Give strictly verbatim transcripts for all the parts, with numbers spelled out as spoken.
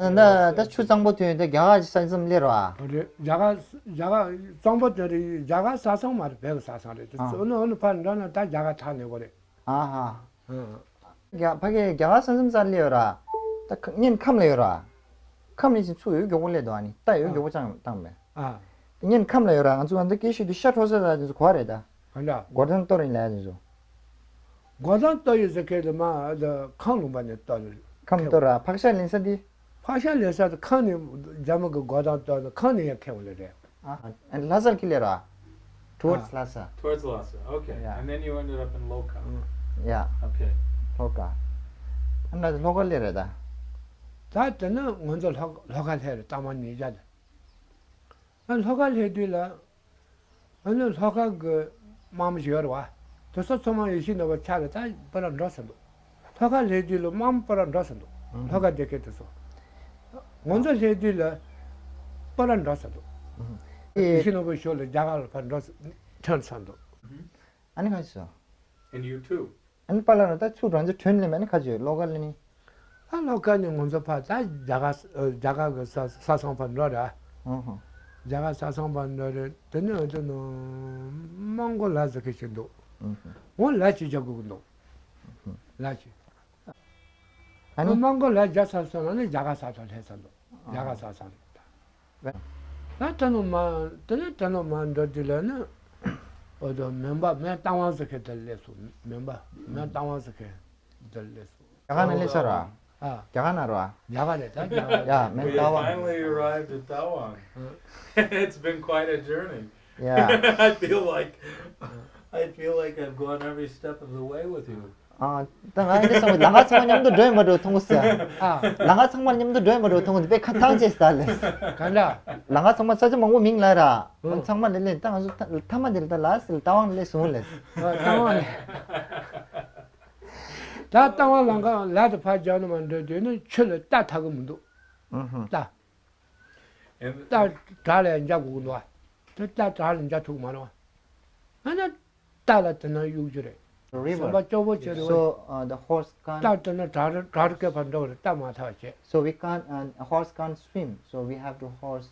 ད་ད་ཆུ་གཙང་པོ་ཐོན་ཡོད་དེ་རྒྱ་གར་གྱི་ས་མཚམས་སླེབས་རོགས་ཨ། རེད། རྒྱ་གར་རྒྱ་གར་གཙང་པོ་དེ་རེད། རྒྱ་གར་ས་མཚམས་མ་རེད། བོད་ཀྱི་ས་མཚམས་རེད། དེ་ཨ། ཚོ་ནི་ཨ་ནི་ཕར་འགྲོ་ན་ད་རྒྱ་གར་ཐག་ཉེ་པོ་རེད། ཨ་ཧ། ཨ། རྒྱ་ཕ་གི་རྒྱ་གར་ས་མཚམས་རྩ་ལ་ཡོད་ར། ད་ཁ་གཉེན་ཁམས་ལ་ཡོད་ར། ཁམས་ནས་ཕྱིན་ཚུར་འོས་མགྱོགས་པོ་སླེབས་འདུག་ཨ་ནི་ད་འོས་མགྱོགས་པོ་ཅང་བཏང་མེད། ཨ། ད་གཉེན་ཁམས་ལ་ཡོད་ར། ང་ཚོ་ང་ཚོ་སྐད་ཤེས་དུས་ཤ་འཕྲོག་ས་ལ་དེ་ཚོ་གོ་བ་རེད་ད། ག་འདྲ། སྒོ་ཐང་གཏོར་ཡིན་ལ་དེ་ཚོ། སྒོ་ཐང་གཏོར་ཡོད་ཟེར་མཁན་དེ་མ་ད་ཁམས་ལུང་པ་ནས་གཏོར་ཡོད། ཁམས་གཏོར་ར་ཕག་ཤ་ལེན་ས་དེ། ཕག་ཤ་ལེན་ས་དེ་ཁམས་ནས་རྒྱ་མི་གི་སྒོ་ཐང་གཏོར་ནས་ཁམས་ནས་ཡར་ཁྱེར་བ་ལ་རེད། ཨ། ལྷ་སར་ཁྱེར་ལེ་ར། Towards Lhasa. Towards Lhasa. Okay. Yeah. And then you ended up in Lokha. Yeah. Okay. Lokha. ཨ་ན་ལྷོ་ཁ་སླེབས་རེད་ད། ད་དེ་ནས་ང་ཚོ་ལྷོ་ལྷོ་ཁ་སླེབས་རེད། ལྟ་མ་ཉིས་བརྒྱ་དེ། ཨ་ལྷོ་ཁ་སླེབས་དུས་ལ། ཨ་ནི་ལྷོ་ཁ་གི་དམག་མི་ཞིག་ཡོད་རེད་བ། དེ་ཚོ་ཚང་མ་ཡིད་བཞིན་ནོར་བུ་ཆ་ལ་ད་པུ་ར་འགྲོ་ཟེར་འདུག་ལྷོ་ཁ་སླེབས་དུས་ལ་དམག་མི་པུ་ར་འགྲོ་ཟེར་འདུག་ལྷོ་ཁ་སྡོད་མཁན་དེ་ཚོ། ང་ཚོ་སླེབས་དུས་ལ་པུ་ར་འགྲོ་ཟེར་འདུག་ཡིད་བཞིན་ནོར་བུ་ཞོར་ལ་རྒྱ་གར་ལ་ཕར་འགྲོ་ཟེར་ཐོན་ཚར་འདུག་ཨ་ནི་ག་ཚོད། And you too. ཨ་ནི་པཱ་ལགས་རང་ད་ཚུར་རང་ཚོ་ཐོན་ལེ་མ་ནི་ཁ་ཅིག་ལྷོ་ཁ་ལ་ནི། ཨ་ལྷོ་ཁ་ནི་ང་ཚོ་ཕར་ད་རྒྱ་གར་རྒྱ་གར་གི་ས་ས་སང་ཕར་འགྲོ་ར། ཨོ་ཧོ། རྒྱ་གར་ས་སང་ཕར་འགྲོ་རེད། དེ་ནས་འདི་ནི་མོང་གོ་ལི་ཟེར་མཁན་ཞིག་འདུག་ཨོ་ཧོ། འོ་ལི་ཅིག་རྒྱག་དགོས་ཀྱི་འདུག་ལི་ཅིག་ཨ་ནི་མོང་གོ་ལི་རྒྱག་ཚར་སོང་ན་ནི་རྒྱ་གར་ས་ཐོག་སླེབས་ཚར་འདུག་རྒྱ་གར་ས་སང་རེད། ད་ད་ནི་མ་དེ་ནས་ད་ནི་མ་འགྲོ་དུས་ལ་ནི། འོ་དོ་མོན་པ་མོན་རྟ་དབང་ཟེར་མཁན་དེར་སླེབས་སོང་། མོན་པ་མོན་རྟ་དབང་ཟེར་མཁན་དེར་སླེབས་སོང་། རྒྱ་གར་ནས་སླེབས་ས་ར། ཨ། རྒྱ་གར་ནས་ར། རྒྱ་གར་རེད་ད་རྒྱ་གར། Yeah, མོན་རྟ་དབང་། We finally arrived at Tawang. It's been quite a journey. Yeah. I feel like I feel like I've gone every step of the way with you. ཨ། ད་ང་འདི་སོང་ལམ་ཁ་ཚང་མ་མཉམ་དུ་འགྲོ་ཡིན་པ་འགྲོ་མཐོང་གི་ཟེར། ཨ། ལམ་ཁ་ཚང་མ་མཉམ་དུ་འགྲོ་ཡིན་པ་འགྲོ་མཐོང་གི་འདི་དཔེ་ཁ་ཐང་ཆད་ཟེར་ལབ་ལེ། ག་འདྲ། ལམ་ཁ་ཚང་མ་ས་ཆ་མང་པོ་མིང་ལབ་ར། ཨ། ཚང་མ་ལེ་ལེ་ད་ང་ཚོ་ཐ་མ་འདི་ལ་ད་ལ་སི་ལ་རྟ་དབང་ལ་སླེབས་སོང་ལབ། ཨ། རྟ་དབང་ལ། ད་རྟ་དབང་ལམ་ཁ་ལ་དེ་ཕར་རྒྱབ་ནས་མར་འགྲོ་དུས་ནི་ཆུ་ལ་རྟ་ཐར་གི་མི་འདུག་ཨ་ཧ། རྟ། རྟ་བྲག་ལ་འཇག་དགོས་ཀྱི་འདུག་ཨ། དེ་རྟ་བྲག་ལ་འཇག་ཐུབ་ཀྱི་མ་རེད་བ། ཨ་ནི་རྟ་ལ་དེ་ན་གཡུག་རྒྱུ་རེད། River. སེམས་པ་སྐྱོ་པོ་བྱེད་རེད་བ། So, uh, the horse can't. རྟ་དེ་ན་བྲག་རི་བྲག་རི་སྐེད་ཕར་འགྲོ་གི་རེད། རྟ་མ་ཐར་བ་བྱེད། So we can't, uh, a horse can't swim. So we have to horse,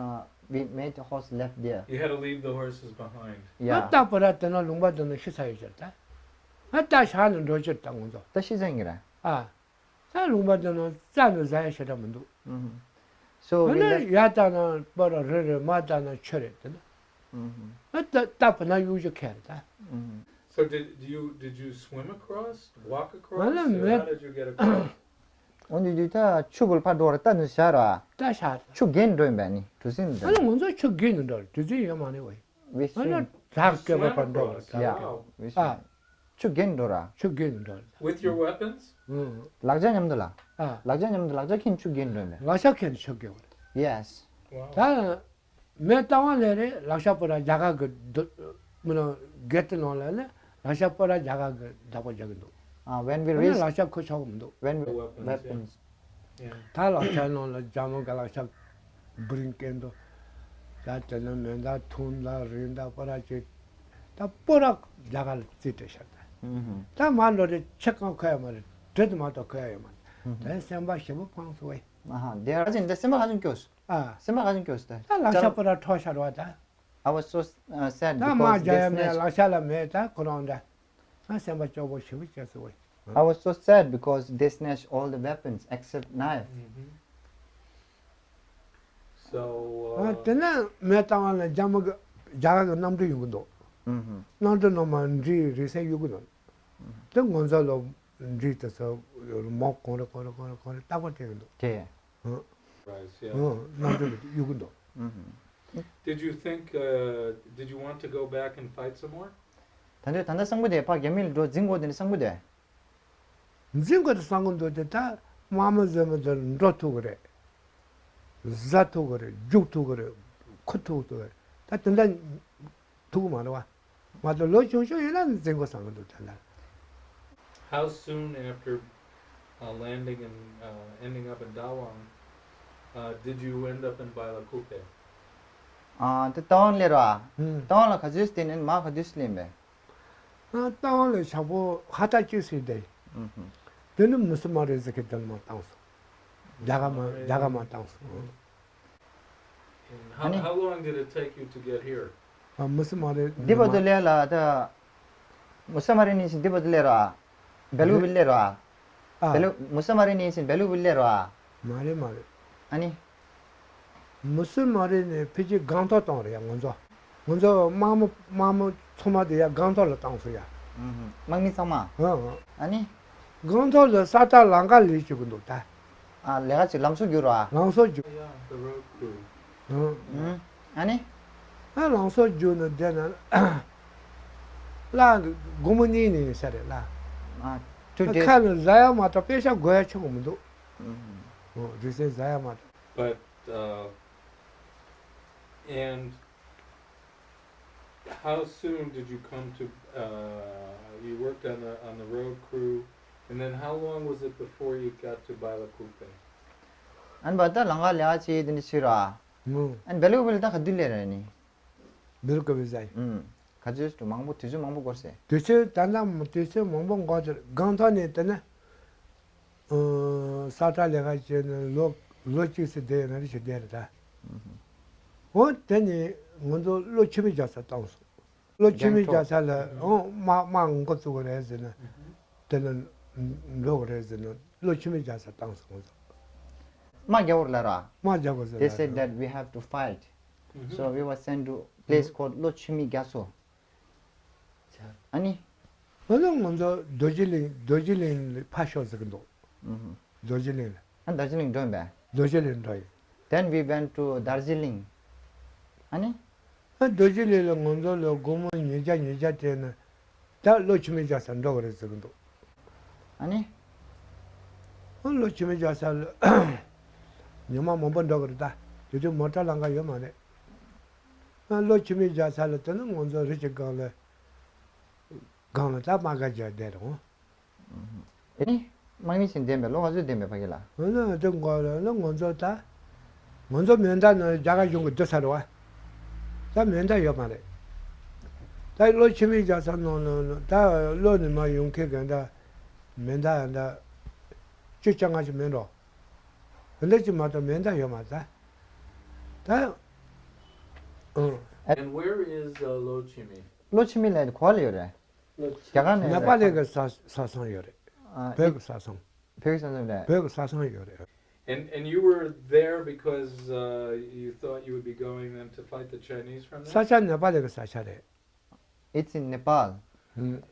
uh, we made the horse left there. You had to leave the horses behind. ཨ། Yeah. རྟ་པུ་ར་དེ་ན་ལུང་པ་དེ་ན་ཤི་ཚར་ཡོད་ཀྱི་རེད་ད། ཨ། རྟ་བཞག་ནས་འགྲོ་རྒྱུ་རེད་ད་ང་ཚོ། ད་ཤི་ཚར་ཡིན་གྱི་རེད། ཨ། ད་ལུང་པ་འདི་ན་རྩྭ་ནི་ཟ་ཡ་ཞེ་དྲག་མི་འདུག་ཨུ་ཧུ། So ཨ་we ནི་left. ཡར་ལྟ་ན་པུ་ར་རི་རེད། མར་ལྟ་ན་ཆུ་རེད་དེ་ན། ཨུ་ཧུ། ཨ་ད་ད་པུ་ན་གཡུག་རྒྱུ་ཁེལ་རེད་ད། ཨུ་ཧུ། So did you did you swim across, walk across, ང་ལ་or མེད། How did you get across? འོན་ཏེ་དུས་ད་ཆུ་བུར་ཕར་འགྲོ་ར་རྟ་ནི་བཞག་ར། རྟ་བཞག་ར། ཆུ་རྒན་འགྲོ་ཡིན་པས་ནི་གྲུ་གཟིངས་འདི། ཨ་ནི་ང་ཚོ་ཆུ་རྒན་ནི་འགྲོ་ར། གྲུ་གཟིངས་ཡོད་མ་རེད་བས། We ཨ་ནི་swim. བྲག་སྐེད་པ་ཕར་འགྲོ་ར། Yeah, we swim. ཨ། ཆུ་རྒན་འགྲོ་ར། ཆུ་རྒན་འགྲོ་ར། With your weapons? ཨང་། ལག་ཆ་མཉམ་དུ་ལ། ཨ། ལག་ཆ་མཉམ་དུ་ལག་ཆ་ཁྱེར་ཆུ་རྒན་འགྲོ་མེད། ལག་ཆ་ཁྱེར་ཆུ་རྒན་འགྲོ། Yes. Wow. ད་མོན་རྟ་དབང་ལ་རེད། ལག་ཆ་པུ་ར་རྒྱ་གར་གི་མི་ནང་གེ་ཏི་ནང་ལ་ནི་ལག་ཆ་པུ་ར་རྒྱ་གར་གི་བདག་པོ་རྒྱག་གི་འདུག་ཨ། When we ཨ་ནི་reach, ལག་ཆ་ཁུར་ཆོག་གི་མི་འདུག when we, weapons, weapons. Yeah. ད་ལག་ཆ་ནང་ལ་རྒྱ་མི་གི་ལག་ཆ་བུ་རིན་སྐད་འདུག་ད་དེ་ནི་མེ་མདའ་ཐུང་ད་རིང་ད་པུ་ར་ཅིག་ད་པུ་ར་རྒྱ་གར་ལ་རྩིས་སྤྲད་ཤར་ད། ཨུ་ཧུ། ད་མ་འགྲོ་རེ་ཆེ་གང་ཁོ་ཡ་མ་རེད། དྲི་དུ་མ་གཏོགས་ཁོ་ཡ་ཡོད་མ་རེད། ཨུ་ཧུ། དེ་སེམས་པ་ཞེ་པོ་ཕངས་སོང་བས། ཨ་ཧ། དེ་ཨ་ཅེ་འདི་སེམས་པ་ཧ་ཅང་སྐྱོ་སོང་། ཨ། སེམས་པ་ཧ་ཅང་སྐྱོ་སོང་ད། ད་ལག་ཆ་པུ་ར་འཕྲོག་ཤར་བ་ད། I was so, uh, sad ད་མ་because རྒྱ་they ཡ་མེད། snatched ལག་ཆ་ལ་མེད་ད་ཁོ་རང་འདྲ། ང་སེམས་པ་སྐྱོ་པོ་ཞེ་པོ་སྐྱེས་སོང་བས། I was so sad because they snatched all the weapons except knife. Mm-hmm. So, ཨ། uh, དེ་ནས་མོན་རྟ་དབང་ལ་རྒྱ་མི་གི་རྒྱ་གར་གི་གནམ་གྲུ་ཡོང་གི་འདུག་ཨུ་ཧུ། གནམ་གྲུ་ནང་མར་འབྲི་རེ་སེ་གཡུག་གི་འདུག་དེ་ང་ཚོ་ལ་འབྲི་དེ་ཚོ་མོག་གང་རེ་གང་རེ་གང་རེ་གང་རེ་རྟག་པར་སྤྲད་ཀྱི་འདུག་དེ། ཨ། Right, yeah. ཨ། གནམ་གྲུ་གི་གཡུག་གི་འདུག་ཨུ་ཧུ། Did you think, uh, did you want to go back and fight some more? ད་འདི་ད་ལྟ་སང་པོ་དེ་ཕ་རྒྱ་མི་ལ་འགྲོ་འཛིང་དགོས་དེ་ནི་སང་པོ་དེ། འཛིང་དགོས་དེ་སང་པོ་འདུག་དེ་ད་དམག་མི་བཟོས་མི་དེ་འགྲོ་ཐུབ་ཀྱི་རེད། བཟའ་ཐུབ་ཀྱི་རེད། རྒྱུག་ཐུབ་ཀྱི་རེད། འཁུར་ཐུབ་ཐུབ་ཀྱི་རེད། ད་དེ་འདྲ་ཐུབ་ཀྱི་མ་རེད་བ། མ་གཏོགས་ལོ་ཆུང་ཆུང་ཡིན་ན་འཛིང་དགོས་བསམ་གྱི་འདུག་ད་ལྟ། How soon after, uh, landing and, uh, ending up in Tawang, uh, did you end up in Bailakupe? ཨ། དེ་རྟ་དབང་སླེབས་ར། ཨུ། རྟ་དབང་ལ་ག་ཚོད་བསྡད་ནས་མར་ག་དུས་སླེབས་པས། ཨ། རྟ་དབང་ལ་ཞག་པོ་ཕྱེད་ཀ་གཅིག་ཙམ་བསྡད། ཨུ་ཧུ། དེ་ནི་མི་སྲིད་མ་རེད་ཟེར་མཁན་དེ་ལ་མར་བཏང་སོང་། རྒྱ་གར་མ་རྒྱ་གར་མ་བཏང་སོང་། And how, ཨ་ནི། How long did it take you to get here? ཨ། མུ་སི་མ་རི་འདི་བར་དུ་ལས་ལ་ད། མུ་སི་མ་རི་ནས་ཕྱིན་འདི་བར་དུ་ལས་ར། བེ་ལུ་བི་ལས་ར། ཨ། བེ་ལུ་མུ་སི་མ་རི་ནས་ཕྱིན་བེ་ལུ་བི་ལས་ར། མ་རེད་མ་རེད། ཨ་ནི། མུ་སི་མ་རི་ནས་ཕི་ཅི་སྒང་ཏོག་བཏང་རེད་ཡ་ང་ཚོ། ང་ཚོ་དམག་མི་དམག་མི་ཚང་མ་དེ་ཡ་སྒང་ཏོག་ལ་བཏང་སོང་ཡ། ཨུ་ཧུ། དམག་མི་ཚང་མ། ཨ་ཨ། ཨ་ནི། སྒང་ཏོག་ལ་ས་ཐག་ལམ་ཁ་ལས་བྱེད་གི་འདུག་ད། ཨ། ལས་ཀ་ཅིག་ལམ་སང་བརྒྱུད་ར། ལམ་སང་བརྒྱུད། Yeah, the road crew. ཨ། ཨུ། ཨ་ནི། ཨ། ལམ་སང་བརྒྱུད་ནས་བསྡད་ན། ལ་སྒོར་མོ་གཉིས་ནས་ཡིན་ས་རེད་ལ། ཨ། Two days. ཁ་ནས་ཟ་ཡ་མ་གཏོགས་པེ་ཤ་དགོས་ཡ་ཆོག་གི་མི་འདུག་ཨུ། ཨོ། རིག་རྩལ་ཟ་ཡ་མ་གཏོགས། But, uh, and how soon did you come to, uh, you worked on the, on the road crew, and then how long was it before you got to Bailakupe? ཨན་བ་ད་ལང་ག་ལ་ཅི་དེ་འདྲ་ཕྱིར་ར། ཨུ། ཨན་བེ་ལུ་བེ་ལུ་ད་ག་དུས་ལས་ར་ནི། བེ་ལུ་ག་བེ་ཟ་ཡི། ཨུ། ག་ཚོད་དུ་མང་པོ་དུས་ཚོད་མང་པོ་འགོར་སེ། དུས་ཚོད་ད་ལྟ་དུས་ཚོད་མང་པོ་འགོར་ཏེ་སྒང་ཐོག་ནས་དེ་ནས། ཨ། ས་ཁྲ་ལས་ཀ་བྱས་ནས་ལོ་ལོ་གཅིག་ཙམ་བསྡད་ཡོད་ན་རེ་ཞིག་བསྡད་རེད་ད། འོ་དེ་ནས་ང་ཚོ་གློ་ཆུ་མིག་རྒྱག་ས་བཏང་སོང་། གློ་ཆུ་མིག་རྒྱག་ས་ལ་ཨོ་དམག་དམག་འགོ་བཙུགས་པ་རེད་ཟེར་ན། དེ་ལ་འགྲོ་དགོས་རེད་ཟེར་ན་གློ་ཆུ་མིག་རྒྱག་ས་བཏང་སོང་ང་ཚོ། དམག་རྒྱག་དགོས་རེད་ལབ་ར། དམག་རྒྱག་དགོས་ཟེར་They ལབ་said རེད། That we have to fight. So we were sent to place called Lo Chimi Gyaso. ཨ་ནི། ང་ཚོ་ང་ཚོ་རྡོ་རྗེ་གླིང་རྡོ་རྗེ་གླིང་ལ་ཕར་ཤོག་ཟེར་གི་འདུག་ཨུ་ཧུ། རྡོ་རྗེ་གླིང་ལ། ཨ། རྡོ་རྗེ་གླིང་འགྲོ་ཡིན་པས། རྡོ་རྗེ་གླིང་འགྲོ་ཡིན། Then we went to Darjeeling. ཨ་ནི། ཨ། རྡོ་རྗེ་གླིང་ལ་ང་ཚོ་ལ་སྒོར་མོ་ཉིས་བརྒྱ་ཉིས་བརྒྱ་སྤྲད་ན་ད་གློ་ཆུ་མིག་རྒྱག་ས་འགྲོ་གི་རེད་ཟེར་གི་འདུག་ཨ་ནི། ཨ། གློ་ཆུ་མིག་རྒྱག་ས་ལ་ཉི་མ་མང་པོ་འགྲོ་གི་རེད་ད། དེ་དུས་མོ་ཊ་ལམ་ཁ་ཡོད་མ་རེད། ཨ། གློ་ཆུ་མིག་རྒྱག་ས་ལ་དེ་ནི་ང་ཚོ་རི་གི་སྒང་ལ། སྒང་ལ་ད་དམག་སྒར་རྒྱག་བསྡད་རུང་། ཨེ་ནི། དམག་མི་ཞིག་འདེམས་པས་ལོ་ག་ཚོད་འདེམས་པས་ཕ་གི་ལ། འོ་ན་དེ་འགོ་ལ་ལ་ང་ཚོ་ད། ང་ཚོ་མེ་མདའ་ནང་རྒྱ་གར་གཞུང་གི་བསྡུ་ཚར་བ། ད་མེ་མདའ་ཡོད་མ་རེད། ད་གློ་ཆུ་མིག་རྒྱག་ས་ནང་ནང་ནང་ད་གློ་ནས་མར་ཡོང་མཁན་གན་ད། མེ་མདའ་ཡང་ད། བཅུ་བཅོ་ལྔ་ཞིག་མིན་འགྲོ། དེ་འདྲ་ཅིག་མ་གཏོགས་མེ་མདའ་ཡོད་མ་རེད་ད། ད། ཨང་། And where is, uh, Lo Chimi? ལོ་ཆི་མི་ལ་གོ་བ་ལ་ཡོད་རེད། རྒྱ་གར་ནས་ནེ་པ་ལི་གི་ས་ས་སང་ཡོད་རེད། ཨ། བོད་ཀྱི་ས་སང་། བོད་ཀྱི་ས་སང་རེད། བོད་ཀྱི་ས་སང་ཡོད་རེད། And, and you were there because, uh, you thought you would be going then to fight the Chinese from there? ས་ཆ་ནེ་པ་ལི་གི་ས་ཆ་རེད། It's in Nepal. ཨུ།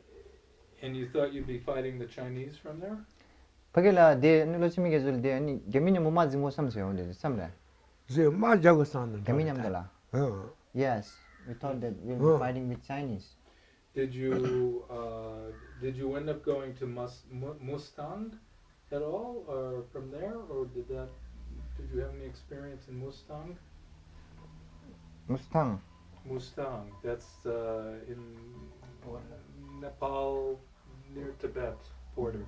And you thought you'd be fighting the Chinese from there? ཕ་གི་ལ་དེ་ནི་ལོ་ཆི་མི་གེ་ཟུལ་དེ་ནི་རྒྱ་མི་ནི་མོ་མ་འཛིང་གོ་བསམ་སེ་ཡོང་དེ་བསམ་རེད། ཟེ་མ་རྒྱ་གོ་བསམ་ནི་རྒྱ་མི་མཉམ་དུ་ལ། ཨུ། Yes, we thought that we'll be ཨུ། Fighting with Chinese. Did you, uh, did you end up going to Mus- Mu- Mustang at all, or from there, or did that, did you have any experience in Mustang? Mustang. Mustang, that's, uh, in Nepal, near Tibet border.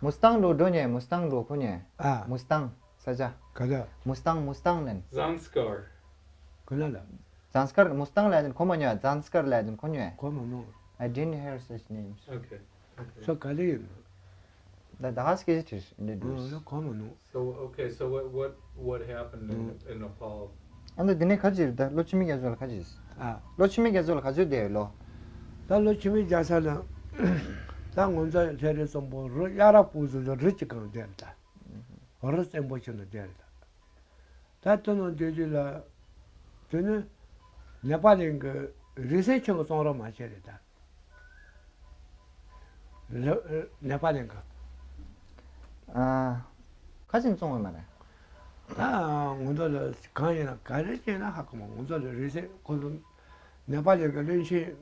Mustang ལོ་འགྲོ་ཉེ། Mustang ལོ་ཁོ་ཉེ། ཨ། Mustang ས་ཆ། ག་ལ། Mustang, Mustang ལན། Zanskar. ག་ལ་ལ། Zanskar, Mustang ལ་ཡིན་ཁོ་མ་ཉོ། Zanskar ལ་ཡིན་ཁོ་ཉོ། ཁོ་མ་ཉོ། I didn't hear such names. Okay, okay. ས་ག་ལ་ཡིན། ད་ད་ཧ་སྐད་ཆ་དྲིས་འདི་འདུག་ཨ། ཁོ་མ་ཉོ། So, okay, so what, what, what happened in, in Nepal? ཨ་ད་དེ་ནས་ཁ་ཅིག་ད་ལོ་ཆི་མི་རྒྱ་མཚོ་ལ་ཁ་ཅིག་ཨ། ལོ་ཆི་མི་རྒྱ་མཚོ་ལ་ག་ཚོད་བསྡད་ལོ། ད་ལོ་ཆི་མི་རྒྱ་མཚོ་ལ། ད་ང་ཚོ་ལྷ་རི་གཙང་པོ་རི་གཡག་ར་སྤུ་ཟུར་ལ་རི་གཅིག་གང་བསྡད་ད། རི་བཙན་པོ་ཆེ་ན་བསྡད་རེད་ད། ད་ལྟ་ནང་སྡོད་དུས་ལ། དེ་ནི་ནེ་པ་ལིང་གི་རིག་གསར་ཆེན་གྱི་གཙང་རོང་མ་བྱས་རེད་ད། ལ་ནེ་པ་ལིང་གི། ཨ། ཁ་ཅིག་གཙང་བ་མ་རེད། ད་ང་ཚོ་ལ་གང་ཡིན་ན་ག་རེ་བྱས་ན་ཧ་གོ་མ། ང་ཚོ་ལ་རིག་གསར་ཁོ་ཚོ་ནེ་པ་ལིང་གི་བློན་ཆེན།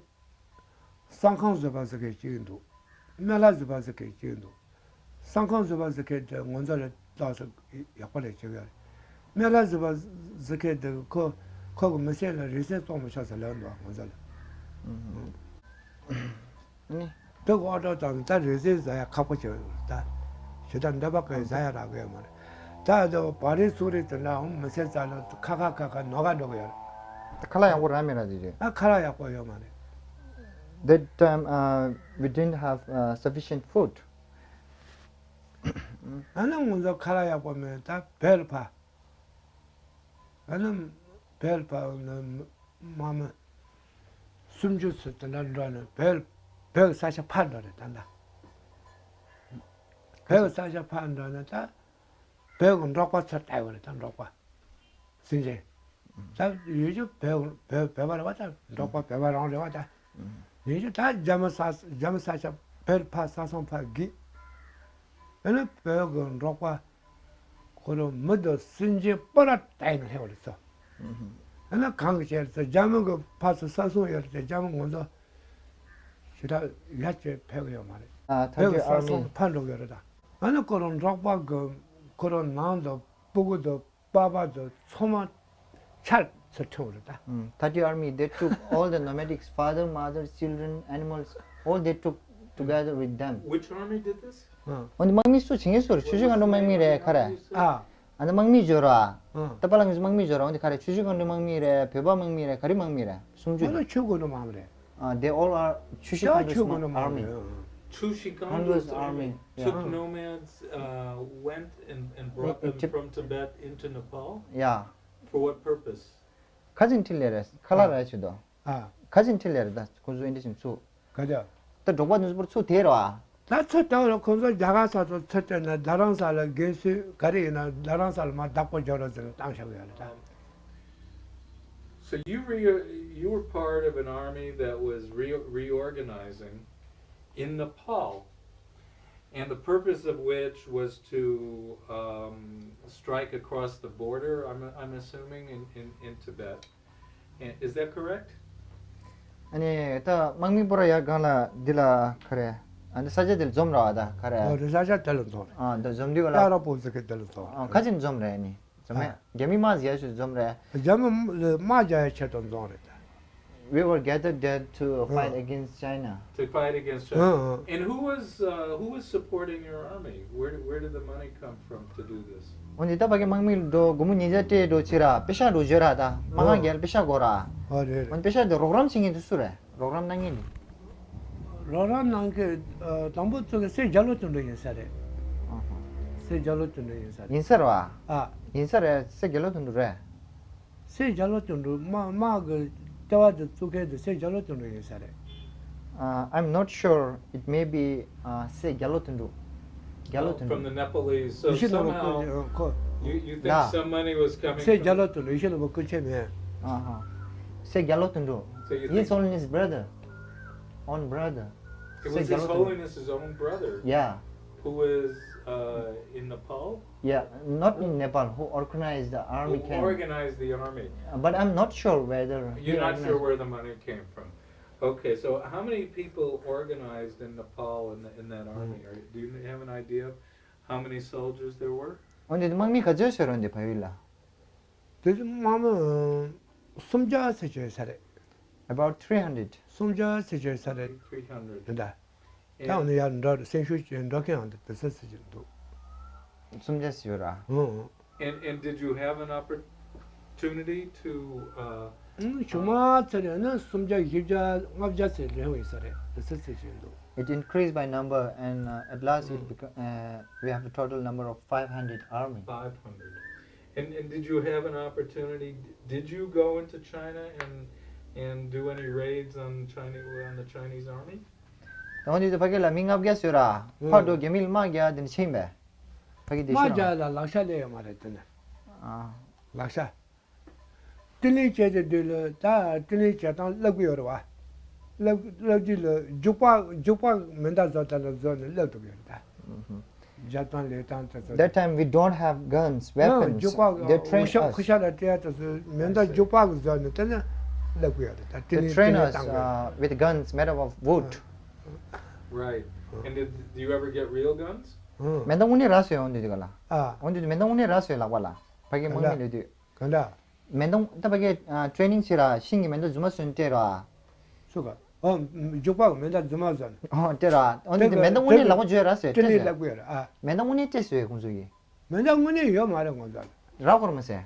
བསང་ཁང་བཟོས་པ་ཟེར་མཁན་གཅིག་འདུག་སྨན་བླ་བཟོས་པ་ཟེར་མཁན་གཅིག་འདུག་བསང་ཁང་བཟོས་པ་ཟེར་མཁན་དེ་ང་ཚོ་ལ་ཏོག་ཙམ་ཡག་པོ་ལས་བྱེད་ཀྱི་ཡོད་རེད། སྨན་བླ་བཟོས་པ་ཟེར་མཁན་དེ་ཁོ་ཁོ་གི་མི་ཚེ་ལ་རིག་གསར་བཙོང་མི་ཆོག་ཟེར་ལབ་འདུག་ང་ཚོ་ལ། ཨ་ནི། དེ་གི་ཨོ་ཌར་བཏང་ནས་ད་རིག་གསར་ཟ་ཡ་ཁག་པོ་བྱེད་ཡོད་རེད་ད། ཞེ་དྲག་འདོད་པ་གི་ཟ་ཡ་རག་གི་ཡོད་མ་རེད། ད་དེ་བ་རི་ཚུགས་རི་དེ་འདྲ་འོང་མི་ཚེ་རྩ་ལ་ཁ་ཁ་ཁ་ཁ་ནོར་ག་འགྲོ་གི་ཡོད་རེད། ཁ་ལག་ཡག་པོ་རག་མི་རག་དེ་རེད། ཨ་ཁ་ལག་ཡག་པོ་ཡོད་མ་རེད། That time, uh, we didn't have, uh, sufficient food. ཨ་ནི་ང་ཚོ་ཁ་ལག་ཡག་པོ་མེད། ད་བོད་ལ་ཕར། ཨ་ནི་བོད་ལ་ཕར་ནི་དམག་མི་སུམ་ཅུ་ཙམ་དེ་འདྲ་འགྲོ་ནས་བོད་བོད་ས་ཆ་ཕར་འགྲོ་རེད། ད་ད་བོད་ས་ཆ་ཕར་འགྲོ་ནས་ད་བོད་ཀྱི་འབྲོག་པ་ཚོ་བལྟ་བ་རེད། ད་འབྲོག་པ་སེམས་ཅན། ད་ཡོད་རྒྱུ་བོད་བོད་བོད་པ་རེད་བ། ད་འབྲོག་པ་བོད་པ་རང་རེད་བ། ད་ཡོད་རྒྱུ་ད་རྒྱ་མི་ས་རྒྱ་མི་ས་ཆ་བོད་ཕར་ས་སང་ཕར་གི། ཨ་ནི་བོད་ཀྱི་འབྲོག་པ་ཁོ་རང་མི་དང་སེམས་ཅན་པོ་ར་བལྟས་ནས་སླེབས་པ་རེད་ཚོ། ཨ་ནི་གང་གི་ཆེད་ཚོ་རྒྱ་མི་གི་ཕར་ཚུར་ས་སང་ཡོད་རེད། རྒྱ་མི་ང་ཚོ་ཞེ་དྲག་ཡ་བྱེད་ཕེབས་ཡོད་མ་རེད། ཨ་ཐ་བོད་ཀྱི་ས་ཨར་མི་སང་ཕར་འགྲོ་གི་རེད། ད་ཨ་ནི་ཁོ་རང་འབྲོག་པ་གི་ཁོ་རང་ནང་དུ་སྤུ་གུ་དང་པ་ཕ་དང་ཚང་མ་ཆར་ཚུར་ཁྲིད་པ་རེད། ད་ཨུམ། Thirty army, they took all the nomadics, father, mother, children, animals, all they took together with them. Which army did this? ཨ་འོ་ནི་དམག་མི་སུ་བྱེད་ངེས་སུ་རེད། ཆུ་བཞི་སྒང་དྲུག་དམག་མི་རེད་ཁ་རེད། ཨ་ཨ་ནི་དམག་མི་འབྱོར་ར། ཨ་ད་པ་ལ་ངེས་སུ་དམག་མི་འབྱོར་ར། འོ་ནི་ཁ་རེད། ཆུ་བཞི་སྒང་དྲུག་དམག་མི་རེད། བོད་པ་དམག་མི་རེད། ག་རེ་དམག་མི་རེད། སུམ་ཅུ་ཨ་རེད། ད་ཆུ་སྒང་དྲུག་དམག་མི་རེད། Uh, they all are Chushi ད་ཆུ་སྒང་དྲུག་དམག་མི་རེད། Chushi Khandu's army. Chushi Khandu's army. Yeah. Took nomads, uh, went and, and brought them from Tibet into Nepal? Yeah. For what purpose? ཁ་ཅིག་ཁྲིད་ལེ་རེད། ཁ་ལག་ར་ཆུ་དོ། ཨ། ཁ་ཅིག་ཁྲིད་ལེ་རེད། ད་ཁོ་ཚོ་ཨིན་ཏི་ཞིམ་ཚུ། ག་ད། ད་འབྲོག་པ་ནུས་པོར་ཚུ་དེ་ར། ད་ཚུ་ལྟ་བུ་ལ་ཁོ་ཚོ་རྒྱ་གར་ས་ཚོ་ཚུ་བསྟན་ནས་རྡ་རམ་ས་ལ་རྒན་གསོས་ག་རེ་ཡིན་ན་རྡ་རམ་ས་ལ་མ་བདག་པོ་འཇོག་རོགས་ཟེར་ནས་བཏང་བཞག་ཡོད་རེད་ད། So you re- you were part of an army that was re- reorganizing in Nepal, and the purpose of which was to, um, strike across the border, I'm, I'm assuming, in, in, in Tibet. And is that correct? ཨ་ནི་ད་དམག་མི་པོ་ར་ཡར་སྒང་ལ་འདི་ལ་ག་རེ། ཨ་ནི་ས་ཆ་འདི་ལ་འཛོམས་ར་བ། ད་ག་རེ། ཨོ་རེད། ས་ཆ་དེ་ལ་འཛོམས་རེད། ཨ་ད་འཛོམས་དུས་ག་ལ། ཡ་རོ་པོ་ཟི་གི་དེ་ལ་འཛོམས་ཨ་རེད། ཁ་ཅིག་འཛོམས་རེད། ཨ་ནི་འཛོམས་ཨ་མེད། རྒྱ་མི་དམག་ཟེར་ཡ་ཞིག་འཛོམས་རེད། རྒྱ་མི་དམག་རྒྱག་ཡ་ཆེད་དུ་འཛོམས་རེད་ད། We were gathered there to fight against China. To fight against China. And who was, uh, who was supporting your army? Where, where did the money come from to do this? འོན་ཏེ་ད་ཕ་གི་དམག་མི་འགྲོ་སྒོར་མོ་ཉིས་བརྒྱ་སྤྲད་འགྲོ་ཕྱིར་ར་པེ་ཤག་འགྲོ་བརྗོད་ར། ད་དམག་ཁང་རྒྱལ་པེ་ཤག་དགོས་ར། ཨོ་རེད་རེད། འོན་པེ་ཤག་དེ་རོགས་རམ་བྱེད་མཁན་དེ་སུ་རེད། རོགས་རམ་གནང་མཁན་དེ། རོགས་རམ་གནང་མཁན་དང་པོ་ཚུགས་ཀྱི་སྲས་རྒྱ་ལོ་དོན་གྲུབ་ཡིན་ས་རེད། སྲས་རྒྱ་ལོ་དོན་གྲུབ་ཡིན་ས་རེད། ཡིན་ས་རེད་བ། ཨ། ཡིན་ས་རེད། སྲས་རྒྱ་ལོ་དོན་གྲུབ་རེད། སྲས་རྒྱ་ལོ་དོན་གྲུབ་དམག་དམག་གི་ལྟེ་བ་དེ་བཙུགས་མཁན་དེ་སྲས་རྒྱ་ལོ་དོན་གྲུབ་ཡིན་ས་རེད། Uh, I'm not sure. It may be, uh, སྲས་རྒྱ་ལོ་དོན་གྲུབ། རྒྱ་ལོ་དོན་གྲུབ། From the Nepalese. So somehow you, you think some money was coming from སྲས་རྒྱ་ལོ་དོན་གྲུབ་ཡེ་ཤེས་ལ་བ་སྐུ་མཁྱེན་མེད། ཨ་ཧ། སྲས་རྒྱ་ལོ་དོན་གྲུབ། So you think His Holiness brother, own brother. It was His Holiness's own brother. Yeah. Who was, uh, in Nepal? Yeah, not in Nepal, who organized the army camp. Who organized the army? Uh, but I'm not sure whether he organized. You're not sure where the money came from. Okay, so how many people organized in Nepal in, the, in that army? Are, do you have an idea of how many soldiers there were? འོན་ཏེ་དམག་མི་ག་ཚོད་ཤོར་འོན་ཏེ་ཕ་ཡུལ་ལ། དེ་དམག་མི་སུམ་བརྒྱ་ཙམ་ཅིག་ཡོད་ས་རེད། About three hundred. སུམ་བརྒྱ་ཙམ་ཅིག་ཡོད་ས་རེད། Three hundred. འདི་འདྲ། ད་འོ་ན་ཡར་འགྲོ་སེམས་ཤུགས་ཅན་འགྲོ་མཁན་ཡང་དེ་ཚོ་ཚོ་ཅིག་འདུག་སུམ་བརྒྱ་ཙམ་ཡོད་ར། ཨང་། And, and did you have an opportunity to, uh, ཨང་། ཆུང་མ་ཚེ་རིང་ནི་སུམ་བརྒྱ་བཞི་བརྒྱ་ལྔ་བརྒྱ་ཚེ་རིང་ཡོད་ས་རེད། དེ་ཚོ་ཚོ་ཅིག་འདུག It increased by number, and, uh, at last it became, uh, we have a total number of five hundred army. Five hundred. And, and did you have an opportunity, did you go into China and, and do any raids on China, on the Chinese army? ད་འོན་ཏེ་ཕ་གི་ལ་མི་ལྔ་བརྒྱ་ཙམ་ཡོད་ར། ཕར་འགྲོ་རྒྱ་མི་ལ་དམག་རྒྱག་དེ་ནས་ཕྱིན་པས། ཕ་གི་དེ་དམག་ཤོད་ར། རྒྱག་ལ་ལག་ཆ་སླེབས་ཡོད་མ་རེད་དེ་ནས། ཨ། ལག་ཆ། དྲིན་ལན་བྱས་ཏེ་དུས་ལ་ད་དྲིན་ལན་བྱེད་སྟངས་བསླབ་གི་ཡོད་རེད་བ། བསླབ་བསླབ་དུས་ལ་རྒྱུག་པ་རྒྱུག་པ་མེ་མདའ་བཟོ་ལྟ་ལ་བཟོ་ནས་བསླབ་ཐུབ་ཡོད་རེད་ད། རྒྱབ་དང་ལེ་དང་དེ་ཚོ། That time we don't have guns, weapons. རྒྱུག་པ་They trained ཤོག་ཁུ་us. ཤ་ལ་སྤྲད་དེ་ཚོ་མེ་མདའ་རྒྱུག་པ་གི་བཟོ་ནས་དེ་ནས་བསླབ་གི་ཡོད་རེད་ད། དྲིན་They ལན་དྲིན train ལན་us, བཏང་གི་ཡོད་རེད། Uh, with guns made up of wood. Right. And did, do you ever get real guns? མེ་མདའ་དངོས་གནས་རག་སོང་ཡོང་དུས་དེ་ག་ལ། ཨ། འོང་དུས་མེ་མདའ་དངོས་གནས་རག་སོང་ཡོད་ལག་པ་ལ། ཕ་གི་དམག་མི་ལོས་དུས། གང་འདྲ། མེ་མདའ་ད་ཕ་གི་ཨ་ཊེ་རེ་ནིང་བྱེད་ར་ཤིང་གི་མེ་མདའ་རྫུན་མ་བཟོས་ནས་སྤྲད་ར། སུ་ག་ཨོ། རྒྱུག་པ་གི་མེ་མདའ་རྫུན་མ་བཟོས་ནས། ཨོ་སྤྲད་ར། ཨོ་འདི་དེ་མེ་མདའ་དངོས་གནས་ལག་པ་འཇུ་ཡ་རག་སོང་ཡོད་སྤྲད་ནས་སྤྲད་སོང་ཡོད། ལབ་གི་ཡོད་ར་ཨ། མེ་མདའ་དངོས་གནས་སྤྲད་སོང་ཡོད་ཁོང་ཚོ་གིས། མེ་མདའ་དངོས་གནས་ཡོད་མ་རེད་ཁོང་ཚོ་ལ། རག་གོ་ར་མ་ཟེར།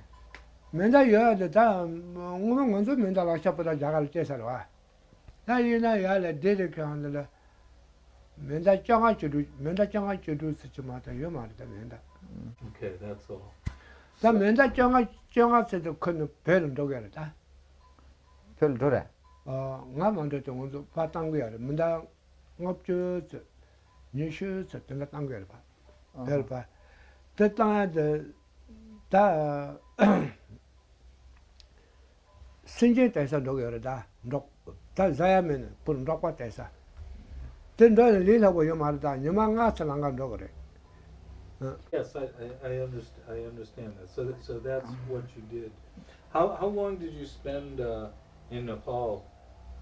མེ་མདའ་ཡོད་དེ་ད་སྔོན་མ་ང་ཚོ་མེ་མདའ་ལག་ཆ་པོ་ད་རྒྱ་གར་ལ་སྤྲད་ཚར་བ། ད་ཡིན་ན་ཡ་ལ་འདི་རེད་ཁྱོད་ཧང་འདི་ལ། མེ་མདའ་བཅོ་ལྔ་བཅུ་དྲུག་མེ་མདའ་བཅོ་ལྔ་བཅུ་དྲུག་ཟེར་གྱི་མ་གཏོགས་ཡོད་མ་རེད་ད་མེ་མདའ། Okay, that's all. ད་མེ་མདའ་བཅོ་ལྔ་བཅོ་ལྔ་ཟེར་དུས་ཁོ་ནི་བོད་ལ་འགྲོ་གི་རེད་ད། བོད་ལ་འགྲོ་རེད། ཨ། ང་མ་འགྲོ་དུས་ང་ཚོ་ཕར་བཏང་གི་ཡོད་རེད། མེ་མདའ་ལྔ་བཅུ་ཙམ་ཉི་ཤུ་ཙམ་དེ་འདྲ་བཏང་གི་ཡོད་རེད་ཕར། བོད་ལ་ཕར། དེ་བཏང་ཡ་དེ་ད། སེམས་ཅན་བསྡད་ས་འགྲོ་གི་ཡོད་རེད་ད། འབྲོག་ད་ཟ་ཡ་མེད་ནས་བུར་འབྲོག་པ་བསྡད་ས། དེ་འགྲོ་ནས་ལས་སླ་པོ་ཡོད་མ་རེད་ད། ཉི་མ་ལྔ་ཙམ་ལམ་ཁ་འགྲོ་གི་རེད། ཨ། Yes, I, I, I underst- I understand that. So, so that's what you did. How, how long did you spend, uh, in Nepal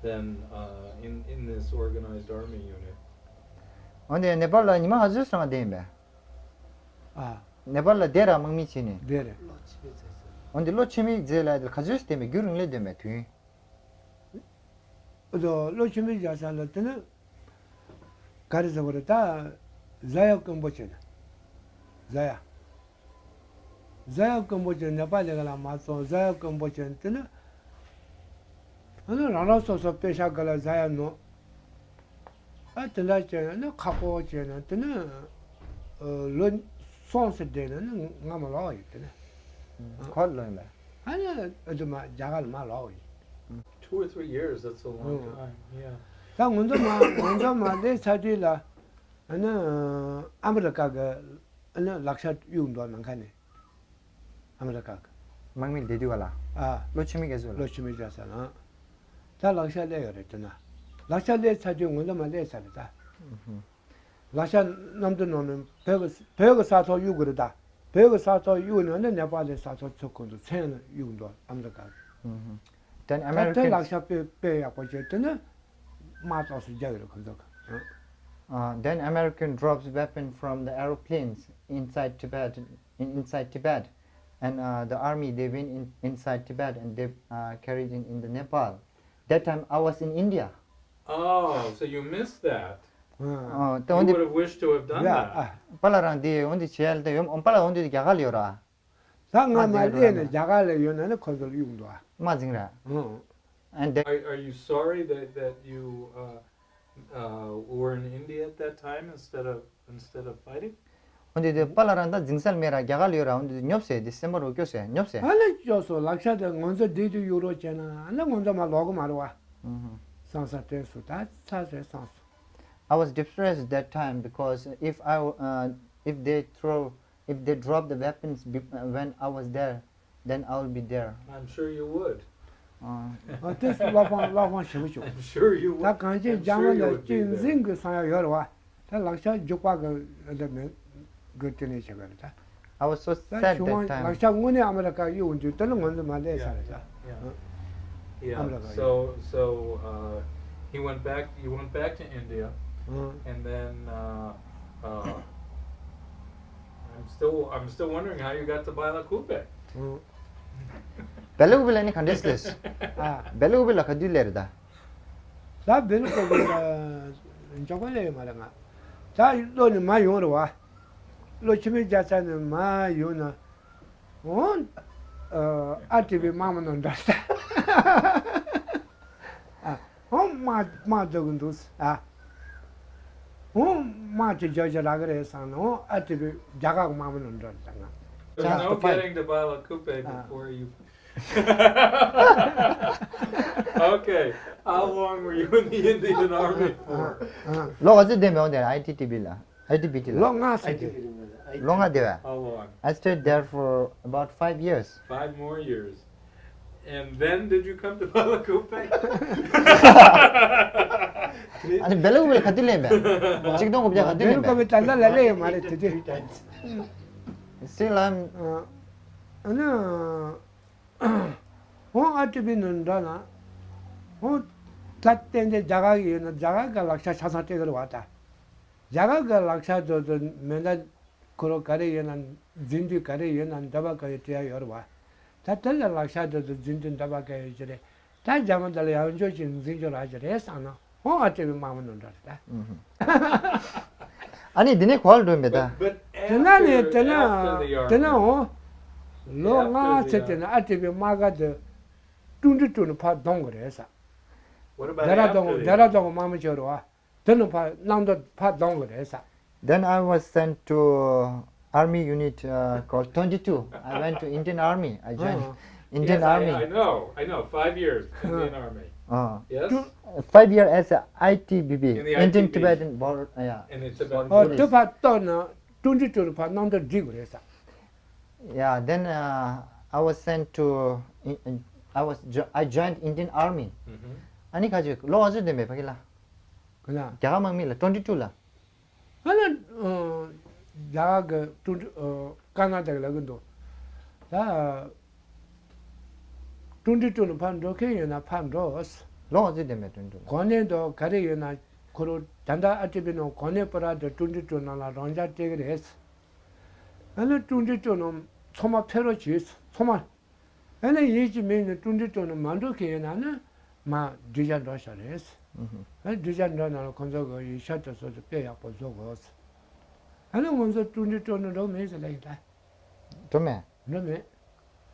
then, uh, in, in this organized army unit? འོན་ཏེ་ནེ་པཱལ་ལ་ཉི་མ་ག་ཚོད་ཙམ་བསྡད་ཡིན་པས། ཨ། ནེ་པཱལ་ལ་བསྡད་ར་དམག་མི་བྱས་ནས། བསྡད་རེད། འོན་ཏེ་ལོ་ཕྱེད་མའི་རྗེས་ལ་ག་ཚོད་བསྡད་མེད་རྒྱུན་རིང་ལས་སྡོད་མེད་དུས། ཨོ་ལོ་ཕྱེད་མའི་རྗེས་ལ་དེ་ནི། ག་རེ་ཟེར་བ་རེད་ད། ཟ་ཡ་དཀོན་པོ་བྱས་ནས། ཟ་ཡ། ཟ་ཡ་དཀོན་པོ་བྱས་ནས་ནེ་པཱལ་ལ་ག་ལ་མ་སོང་ཟ་ཡ་དཀོན་པོ་བྱས་ནས་དེ་ནི། ཨ་ནི་རང་རང་སོ་སོ་པེ་ཤ་ག་ལ་ཟ་ཡ་ནོ། ཨ་དེ་འདྲ་བྱས་ན་ནི་ཁག་པོ་བྱས་ན་དེ་ནི་ལོ་གསུམ་ཙམ་བསྡད་ན་ནི་ང་མ་ལོག་ཡིན་དེ་ནི། ཁོ་ལོ་ཡིན་པས། ཨ་ནི་ཨ་དུ་མ་རྒྱ་གར་ལ་མ་ལོག་ཡིན། Two or three years, that's a long time. Yeah. ད་ང་ཚོ་མ་ང་ཚོ་མ་སླེབས་ཚར་དུས་ལ་ཨ་ནི་ཨ་མི་རི་ཀ་གི་ཨ་ནི་ལག་ཆ་གཡུག་འདུག་ནམ་མཁའ་ནས། ཨ་མི་རི་ཀ་གི། དམག་མི་བསྡད་དུས་ག་ལ། ཨ། ལོ་ཕྱེད་མའི་སྐབས་སུ་ལ། ལོ་ཕྱེད་མའི་སྐབས་སུ་ལ། ད་ལག་ཆ་སླེབས་ཡོད་རེད་དེ་ན། ལག་ཆ་སླེབས་ཚར་དུས་ང་ཚོ་མ་སླེབས་ཚར་རེད་ད། ལག་ཆ་གནམ་གྲུ་ནང་ནས་བོད་ཀྱི་བོད་ཀྱི་ས་ཐོག་གཡུག་གི་རེད་ད། བོད་ཀྱི་ས་ཐོག་གཡུག་ནས་ནི་ནེ་པཱལ་ལི་ས་ཐོག་ཚུར་ཁོང་ཚོ་མཚན་ལ་གཡུག་འདུག་ཨ་མི་རི་ཀ་གི། Then ད་དེ་American ལག་ཆ་དཔེ་དཔེ་ཡག་པོ་བྱས་དེ་ནི་དམག་ཏོག་ཙམ་རྒྱག་གི་རེད་ཁོང་ཚོ་གི། Uh, then American drops weapon from the aeroplanes inside Tibet, in, inside Tibet, and uh, the army they went in, inside Tibet and they uh, carried in, in the Nepal. That time I was in India. Oh, so you missed that. ཨ། ད་འོན་You ཏེ། Would have wished to have done ཡ། ཨ། That. པཱ་ལགས་རང་དེ་འོན་ཏེ་བྱས་ལ་དེ་ཡོད་པཱ་ལགས་འོན་ཏེ་རྒྱ་གར་ལ་ཡོད་ར། ད་ང་མ་སླེབས་ནས་རྒྱ་གར་ལ་ཡོད་ན་ནི་ཁོ་ཚོ་ལ་གཡུག་འདུག་ཨ། མ་འཛིང་ར། ཨང་། And then Are, are you sorry that, that you uh, uh, were in India at that time instead of instead of fighting? འོན་ཏེ་དེ་པཱ་ལགས་རང་ད་འཛིང་ས་མེད་ར་རྒྱ་གར་ལ་ཡོད་ར་འོན་ཏེ་ཉོབ་སེ་དེ་སེམས་པ་རུ་སྐྱོ་སེ་ཉོབ་སེ། ཨ་ལས་སྐྱོ་སོ་ལག་ཆ་དེ་ང་ཚོ་བསྡད་དུས་གཡུག་རོགས་བྱས་ན་ཨ་ལས་ང་ཚོ་མ་ལོག་གི་མ་རེད་བ། ཨུ་ཧུ། བསམ་ས་དྲན་སོང་ད་ཚ་ཟེར་བསམ་སོང་། I was depressed that time because if I uh, if they throw if they drop the weapons be- uh, when I was there, then I will be there. I'm sure you would. ཨ། ཨ་དེ་བློ་ཕངས་བློ་ཕངས་ཞེ་པོ་བྱུང་། I'm sure you would. ད་གངས་ཅན་རྒྱ་མི་ལ་གཅེས་འཛིན་གྱི་བསམ་ཡ་ཡོད་རེད་བ། ད་ལག་ཆ་རྒྱུག་པ་གི་འདི་མི་དགོས་དེ་ནས་བྱེད་པ་རེད་ད། I was so ད་sad ཞུ་དབང་that time. ལག་ཆ་དངོས་གནས་ཨ་མི་རི་ཀ་གཡུག་འདུག་དེ་ནི་ང་ཚོ་མ་སླེབས་ས་རེད་ད། Yeah. Yeah. ཨ་མི་རི་ཀ་གཡུག So, so uh, he went back. You went back to India, ཨང་། And then uh, uh, I'm still, I'm still wondering how you got to Bailakupe. ཨང་། བེ་ལ་ཀུ་པེ་ལ་ནི་ག་འདྲས་སླེབས། ཨ། བེ་ལ་ཀུ་པེ་ལ་ག་དུས་སླེབས་རེད་ད། ད་བེ་ལ་ཀུ་པེ་ལ་འཇོག་པ་ལས་ཡོད་མ་རེད་ང་། ད་བློ་ནི་མ་ཡོང་རེད་བ། བློ་ཕྱི་མའི་རྒྱ་ཚ་ནི་མ་ཡོང་ན། འོང་། ཨ་ཏི་བི་དམག་མི་ནང་འདྲ་ས། ཨ། འོང་དམག་དམག་འཛུགས་ཀྱི་འདུག་ཨ། འོང་དམག་ཅིག་རྒྱག་རྒྱུ་རག་གི་རེད་བསམ་ན་འོང་ཨ་ཏི་བི་རྒྱ་གར་གྱི་དམག་མི་ནང་འདྲ་ས་ང་། There's Just no to fight. Getting to Bailakupe Ah. Before you. Okay, how long were you in the Indian Army for? ལོ་ག་ཚོད་བསྡད་མེད་འོང་དེ་ཨའི་ཊི་ཊི་བི་ལ། ཨའི་ཊི་བི་ཊི་ལ། ལོ་ལྔ་ཙམ་བསྡད། ལོ་ལྔ་བསྡད་པས། How long? I stayed there for about five years. Five more years. And then did you come to Bailakupe? ཨ་ནི་བེ་ལ་ཀུ་པེ་ལ་ག་དུས་སླེབས་པས། གཅིག་སྟོང་དགུ་བརྒྱ་ག་དུས་སླེབས་པས། བེ་ལ་ཀུ་པེ་ད་ལྟ་ལ་སླེབས་ཡོད་མ་རེད་དེ་དུས། Still I'm ཨ་ནི། འོང་ཨ་ཏི་བི་ནང་འགྲོ་ན། འོང་། ད་ཏན་ཏན་རྒྱ་གར་གྱི་ཡོད་ན་རྒྱ་གར་གྱི་ལག་ཆ་ཆ་ཚང་སྤྲད་ཀྱི་རེད་བ་ད། རྒྱ་གར་གྱི་ལག་ཆ་དེ་ཚོ་མེ་མདའ་ཁུ་རུ་ག་རེ་ཡོད་ན་འཛིན་དུས་ག་རེ་ཡོད་ན་འདོད་པ་ག་ཡོད་སྤྲད་ཡ་ཡོད་རེད་བ། ད་དེ་ལ་ལག་ཆ་དེ་ཚོ་འཛིན་དུས་འདོད་པ་ག་ཡོད་ཀྱི་རེད། ད་རྒྱ་མི་དེ་ལ་ཡང་འཇོག་ཅིག་འཛིན་རྒྱུ་རག་གི་རེད་བསམ་ན། འོང་ཨ་ཏི་བི་དམག་མི་ནང་འགྲོ་རེད་ད། ཨ་ནི་འདི་ནས་གོ་བ་ལ་འགྲོ་མེད་ད། But, but དེ་ན་ནས་after, དེ་ན་after the དེ་ན་army. འོང་། ལོ་After ལྔ་the ཚེ་དེ་ན་army. ཨ་ཏི་བི་དམག་སྒར་དེ་དཀྲུག་འདི་དཀྲུག་ནས་ཕར་གཏོང་གི་རེད་ས། What about ལྡེ་ར་ལྡུན་after the ལྡེ་ར་army? ལྡུན་གི་དམག་མི་བྱོས་རེད་བ། དེ་ནང་ཕར་གནམ་གྲུ་ཕར་གཏོང་གི་རེད་ས། Then I was sent to army unit uh, called twenty-two. I went to Indian Army. I joined Indian Yes, I, Army. I know, I know. Five years in the Army. Uh, Yes? Five years as a I T B P, In the Indian I T B P. Tibetan Border. Yeah. In the Tibet ཨོ། དེ་Police. ཕར་གཏོང་ན་ཀྲུང་ཀྲི་ཀྲོའུ་ལ་ཕར་གནམ་གྲུ་སྒྲིག་དགོས་རེད་ས། Yeah, then uh, I was sent to. In, in, I was. Jo- I joined Indian Army. Mm-hmm. ཨ་ནི་ཁ་ཅིག་ལོ་ག་ཚོད་བསྡད་མེད་ཕ་གི་ལ། ག་ལ། རྒྱ་གར་དམག་མི་ལ་twenty-two ལ། ཨ་ལ། རྒྱ་གར་གི་ཀྲུང་ཀྲི་ཀར་ནཱ་ཊ་ཀ་ལ་གི་འདུག་ད་ཀྲུང་ཀྲི་ཀྲོའུ་ལ་ཕར་འགྲོ་མཁན་ཡོད་ན་ཕར་འགྲོ། ལོ་ག་ཚོད་བསྡད་མེད་ཀྲུང་ཀྲི་ཀྲོའུ་ལ། གོ་གནས་འདུག་ག་རེ་ཡོད་ན་ཁོ་རང་ད་ལྟ་ཨ་ཏི་པི་ནང་གོ་གནས་སྤོ་ར་དེ་ཀྲུང་ཀྲི་ཀྲོའུ་ནང་ལ་རང་འཇགས་སྤྲད་གི་རེད། ཨ་ནི་ཀྲུང་ཀྲི་ཀྲོའུ་ནང་ཚང་མ་ཕེབས་རོགས་བྱོས། ཚང་མ། ཨ་ནི་ཡིན་གཅིག་མིན་གཉིས་ཀྲུང་ཀྲི་ཀྲོའུ་ནང་མ་འགྲོ་མཁན་ཡོད་ན་ནི་མར་སྒྲིག་འཇགས་འགྲོ་ཤག་རེད། ཨ་ནི་སྒྲིག་འཇགས་འགྲོ་ནང་ལ་ཁོང་ཚོ་གི་ཡིག་ཆ་དེ་ཚོ་དཔེ་ཡག་པོ་བཟོ་དགོས། ཨ་ནི་ང་ཚོ་ཀྲུང་ཀྲི་ཀྲོའུ་ནང་འགྲོ་གི་མེད་ཟེར་ལབ་ཡིན་ད། འགྲོ་མེད། འགྲོ་མེད།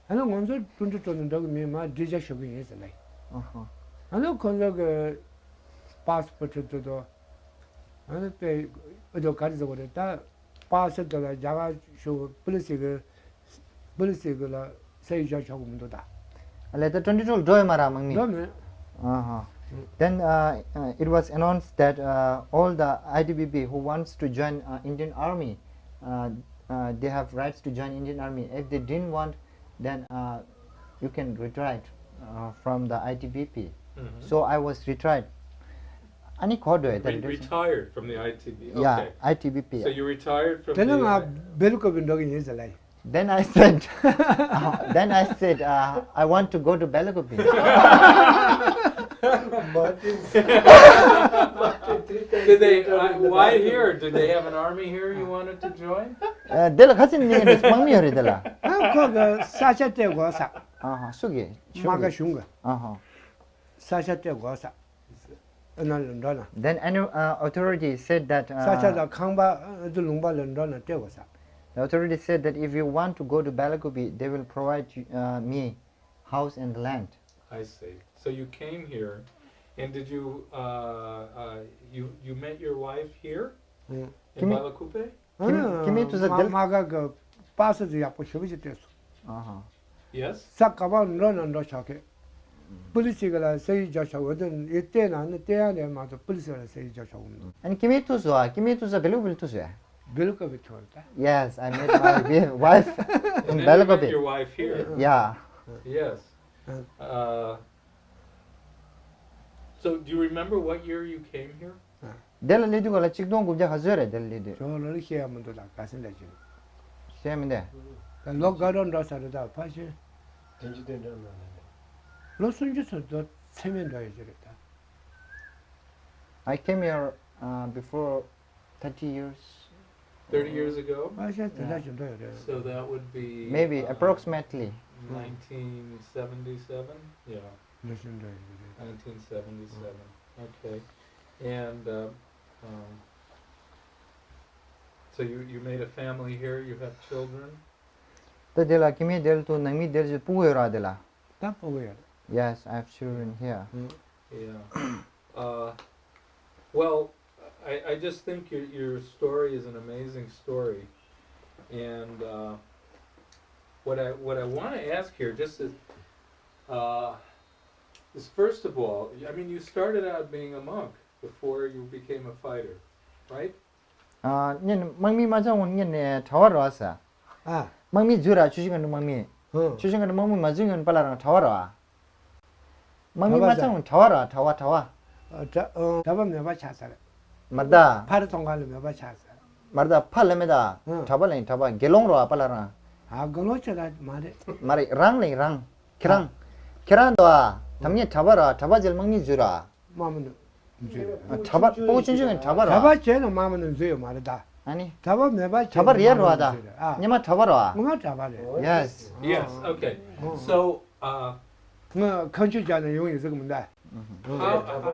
ཨ་ནི་ང་ཚོ་ཀྲུང་ཀྲི་ཀྲོའུ་ནང་འགྲོ་གི་མེད། མར་སྒྲིག་འཇགས་ཞུ་གི་ཡིན་ཟེར་ལབ་ཡིན། ཨ་ནི་ཁོང་ཚོ་གི་པཱ་སི་པོར་ཊི་དེ་ཚོ་ཨ་ནི་དཔེ་ཨ་དོ་ག་རེ་ཟེར་དགོས་རེད་ད། པཱ་སི་དེ་ལ་རྒྱ་གར་གཞུང་པུ་ལི་སི་གི་པུ་ལི་སི་གི་ལ་སའི་ཇ་ཆོག་གི་མི་འདུག་ད། ལས་ད་ཀྲུང་ཀྲི་ཀྲོའུ་འགྲོ་ཡོད་མ་ར་དམག་མི། འགྲོ་མེད། Uh-huh. Then uh, uh, it was announced that uh, all the I T B P who wants to join uh, Indian Army, uh, uh, they have rights to join Indian Army. If they didn't want, then uh, you can retire uh, from the I T B P. So I was retired. ཨ་ནི་གོ་འགྲོ་ཡ་ད། Re- retired from the I T B. Yeah, okay. I T B P. So you retired from དེ་ནི་the ང་བེལ་ཀོབ་པི་འགྲོ་གི་ཡིན་ཟེར་ལབ་ཡིན། Then I said, uh, then I said, uh, I want to go to Belakopi. Did they? Uh, why here? Did they have an army here you wanted to join? དེ་ལ་ཁ་སང་ནས་དམག་མི་ཡོད་རེད་དེ་ལ། ཨ་ཁོ་གི་ས་ཆ་སྤྲད་དགོས་ས། ཨ་ཧ། སུ་གི། དམག་སྒར་གཞུང་གི། ཨ་ཧ། ས་ཆ་སྤྲད་དགོས་ས། ཨ་ནི་ལ་འགྲོ་ན། Then any uh, authority said that ས་ཆ་uh, དང་ཁང་པ་ཨ་དེ་ལུང་པ་ལ་འགྲོ་ན་སྤྲད་དགོས་ས། The authority said that if you want to go to Belakopi, they will provide you, uh, me house and land. I see. So you came here, and did you uh, uh, you you met your wife here in Belakope? ཁྱིམ་ཁྱིམ་མི་ཐུག་ས་དེ། དམག་སྒར་གི་པཱ་སི་དེ་ཡག་པོ་ཞེ་པོ་ཅིག་སྤྲད་སོང་། ཨ་ཧ། Yes. ས་ག་པར་འགྲོ་ན་འགྲོ་ཆོག་གི། པུ་ལི་སི་གི་ལ་སའི་ཇ་ཆོག་འོ་དེ་ཡི་བལྟས་ན་ནི་བལྟས་ཡ་ལས་མ་གཏོགས་པུ་ལི་སི་ལ་སའི་ཇ་ཆོག་གི་མི་འདུག་ཨ་ནི་ཁྱིམ་མི་ཐུག་སོང་ཨ། ཁྱིམ་མི་ཐུག་ས་བེ་ལུ་བེ་ལུ་ཐུག་སོང་ཨ། བེ་ལུ་ཀ་བེ་ཐུག་རེད་ད། Yes, I met my wife in And then you met Belakope. Your wife here. Yeah. Yes. Uh, so do you remember what year you came here? དེ་ལ་སླེབས་དུས་ག་ལ་ཆིག་སྟོང་དགུ་བརྒྱ་ག་ཚོད་རེད་དེ་ལ་སླེབས་དུས། ཁྱོད་ལོ་ལ་ཤེས་ཡ་མི་འདུག་ད་ག་ཚོད་འདྲ་ཅིག་ཤེས་མི་འདུག་ད་ལོ་ག་རོ་འགྲོ་ས་རེད་ད་ཕ་ཤེས། བདུན་ཅུ་དོན་གྲངས་ནང་ལ་རེད། ལོ་སུམ་ཅུ་ཚོད་དོ་ཚད་མེད་འགྲོ་ཡོད་ཀྱི་རེད་ད། I came here uh, before thirty years. Thirty years ago? ཕ་ཤེས་དེ་འདྲ་ཅིག་འགྲོ་ཡོད་རེད། So that would be Maybe uh, approximately. Nineteen seventy-seven? Yeah. ལོ་ཤུན་འདྲ་ཡོད་རེད། Nineteen seventy-seven. Okay. And uh, um, so you, you made a family here, you have children? ད་དེ་ལ་ཁྱིམ་མི་དེ་ལ་ཏུ་ནང་མི་དེ་ལ་ཅིག་སྤུ་གུ་ཡོད་ར་དེ་ལ། ད་སྤུ་གུ་ཡོད་རེད། Yes, I have children here. Yeah. Uh, well, I, I just think your, your story is an amazing story. And uh, what I, what I want to ask here, just is, uh, is first of all, I mean, you started out being a monk before you became a fighter, right? ཨ་ཉིན་དམག་མི་མ་ཚང་ངུན་ཉིན་ནས་གྲྭ་བ་རོ་ས། ཨ། དམག་མི་འཛུལ་ར་ཆུ་ཤིང་ག་འདྲ་དམག་མི། ཧུ། ཆུ་ཤིང་ག་འདྲ་དམག་མི་མ་འཛུལ་ངུན་པ་ལ་རང་གྲྭ་བ་རོ། དམག་མི་མ་ཚང་ངུན་གྲྭ་བ་རོ་གྲྭ་བ་གྲྭ་བ། ཨ་གྲྭ་ཨ་གྲྭ་བ་མེད་པ་ཆགས་ས་རེད། མར་ད། ཕ་རི་ཐོང་ཁ་ལ་མེད་པ་ཆགས་ས་རེད། མར་ད་ཕ་ལ་མེད་ད། ཧུ། གྲྭ་བ་ལ་ཡིན་གྲྭ་བ་དགེ་སློང་རོ་པ་ལ་རང་། ཨ་དགེ་སློང་ཆེ་ད་མ་རེད། མ་རེད་རང་ལ་ཡིན་རང་། ཁྱེད་རང་། ཁྱེད་རང་འདུག་ཨ། དམ་ཉེ་གྲྭ་བ་རོ་གྲྭ་བ་རྗེས་དམག་མི་འཛུལ་རོ། དམག་མི་འཛུལ། ཨ་གྲྭ་པ་སྤུ་གུ་ཆུང་ཆུང་གི་གྲྭ་པ་རོ། གྲྭ་པ་བྱས་ན་དམག་མི་ནང་འཛུལ་ཡོད་མ་རེད་ད། ཨ་ནི། གྲྭ་པ་མེད་པ་བྱས་ན་གྲྭ་པ་རེད་རོ་ད། དམག་མི་ནང་འཛུལ་རེད་ཨ། སྔོན་མ་གྲྭ་པ་རོ། ངོ་མ་གྲྭ་པ་རེད། Yes. Yes, okay. So, uh, ང་ཁ་མཆུ་བྱས་ནས་ཡོང་ཡིན་ཟེར་གི་མི་འདུག how,